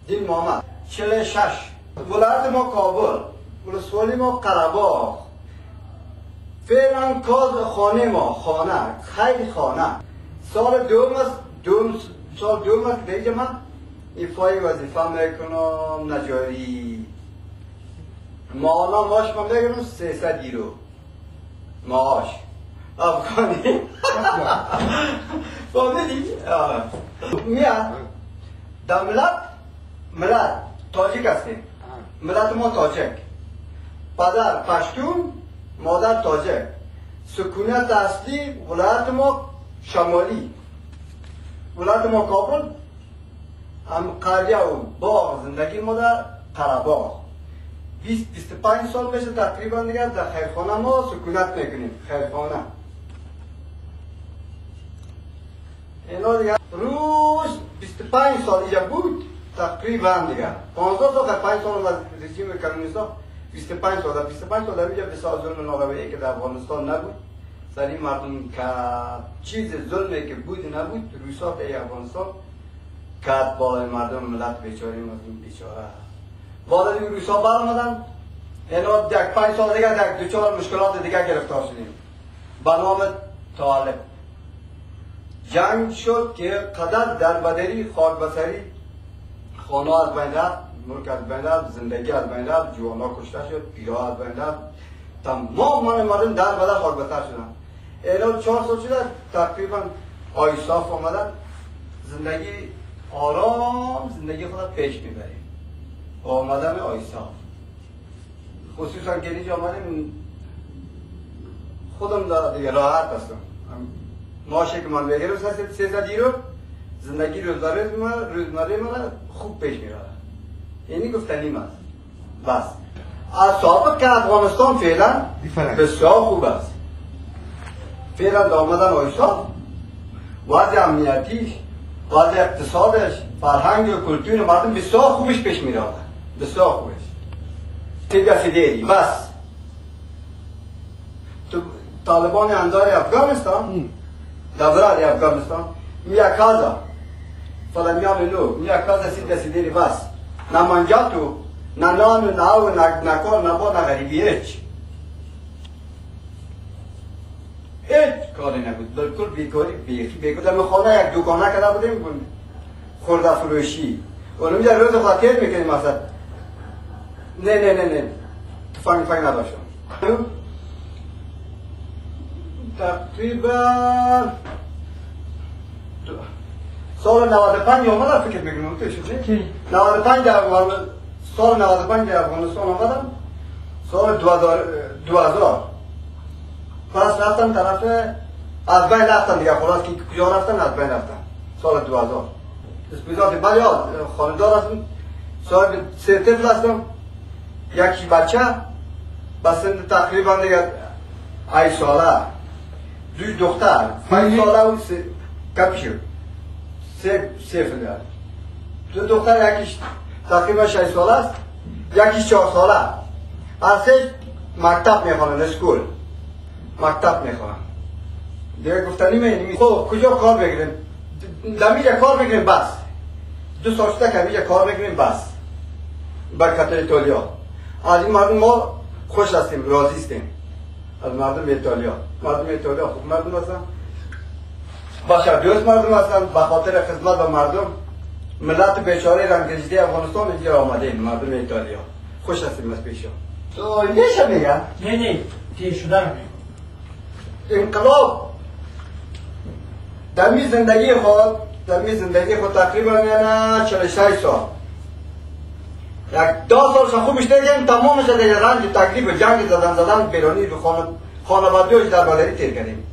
دین محمد 46، ولایت ما کابل، ولسوالی ما قره‌باغ. فعلا کاز خانه ما خانه خیر خانه. سال دوم است، سال دوم است که دیگه من ایفای وظیفه میکنم نجاری. ماهانه معاش من میگیرم 300 یورو معاش افغانی. فهمیدی؟ میاد در ملت تاجیک هستیم. ملت ما تاجیک، پدر پشتون، مادر تاجیک. سکونت اصلی ولایت ما شمالی، ولایت ما کابل، هم قریه و باغ زندگی ما در قره‌باغ. 20-25 سال میشه تقریبا دیگه در خیرخانه ما سکونت میکنیم. خیرخانه اینا دیگه روز 25 سال اینجا بود تقریبا دیگه 15 سال، 5 سال از رژیم کمونیست 25 سال، 25 سال در اینجا بسیار ظلم ناروایی که در افغانستان نبود. سری مردم که چیز ظلمی که بود نبود، روسا در افغانستان کرد بالای مردم، ملت بیچاره، مردم بیچاره. بعد از این روسا برآمدن، اینا یک 5 سال دیگه یک دوچار مشکلات دیگه گرفتار شدیم به نام طالب. جنگ شد که قدر در بدری خاک بسری، خانه از بین رفت، ملک از بین رفت، زندگی از بین رفت، جوانا کشته شد، پیرا از بین رفت، تمام مردم در بدر خاک بسر شدن. اینا 4 سال شده تقریبا آیساف آمدن، زندگی آرام، زندگی خود پیش میبریم. با آمدن آیساف خصوصا که اینجا آمدیم خودم دیگه راحت هستم. معاشی که من بگیرم 300 یورو، زندگی روزمره من خوب پیش میبره. یعنی گفتنیم است بس. از سابق که افغانستان فعلا بسیار خوب است. فعلا آمدن آیساف وضع امنیتیش، وضع اقتصادش، فرهنگ و کلتور مردم بسیار خوبش پیش میره، بسیار خوبش. تیگه بس. تو طالبان اندار افغانستان، دوران افغانستان میا کازا فلانیان نو میا کازا سیده سیدری بس. نه منجاتو، نه نان، نه او، نه کار، نه با، نه غریبی، هیچ هیچ کاری نبود، بالکل بیکاری، بیکاری. در خانه یک دکانه کرده بودیم خورده فروشی، اونم یه روز خود تیر میکنیم مثلا. نه نه نه نه تفنگ نداشتم. تقریبا سال 95 آمدم، فکر میکنم تو شد نه 95 در سال 95 در افغانستان آمدم. سال 2000 پس رفتم طرف از بین رفتم دیگه، خلاص که کجا رفتم از بین رفتم. سال 2000 اسپیزات بعد یاد خانه‌دار هستم، صاحب 3 طفل هستم، یکی بچه بس تقریبا دیگه 8 ساله، 2 دختر 5 ساله و 3 کپشو 3 فلر، 2 دختر، یکیش تقریبا 6 ساله است، یکیش 4 ساله. از سه مکتب میخوانن، اسکول مکتب میخوانن دیگه. گفتنی من خب کجا کار بگیریم؟ دمیجا کار بگیریم بس. 2 سال شده که میجا کار بگیریم بس. برکت ایتالیا. از این مردم ما خوش هستیم، راضی هستیم از مردم ایتالیا. مردم ایتالیا خوب مردم هستن، بشر دوست مردم هستن. به خاطر خدمت به مردم، ملت بیچاره رنگ افغانستان اینجا آمده این مردم ایتالیا. خوش هستیم از پیشا. تو میشه میگم؟ نه نه تیر شده رو میگم. انقلاب دمی زندگی خود، دمی زندگی خود تقریبا یعنی 46 سال، یک 10 سال خوبش دیگه تمامش دیگه رنج تکلیف و جنگ زدن بیرونی رو خانواده‌اش در بالری تیر کردیم.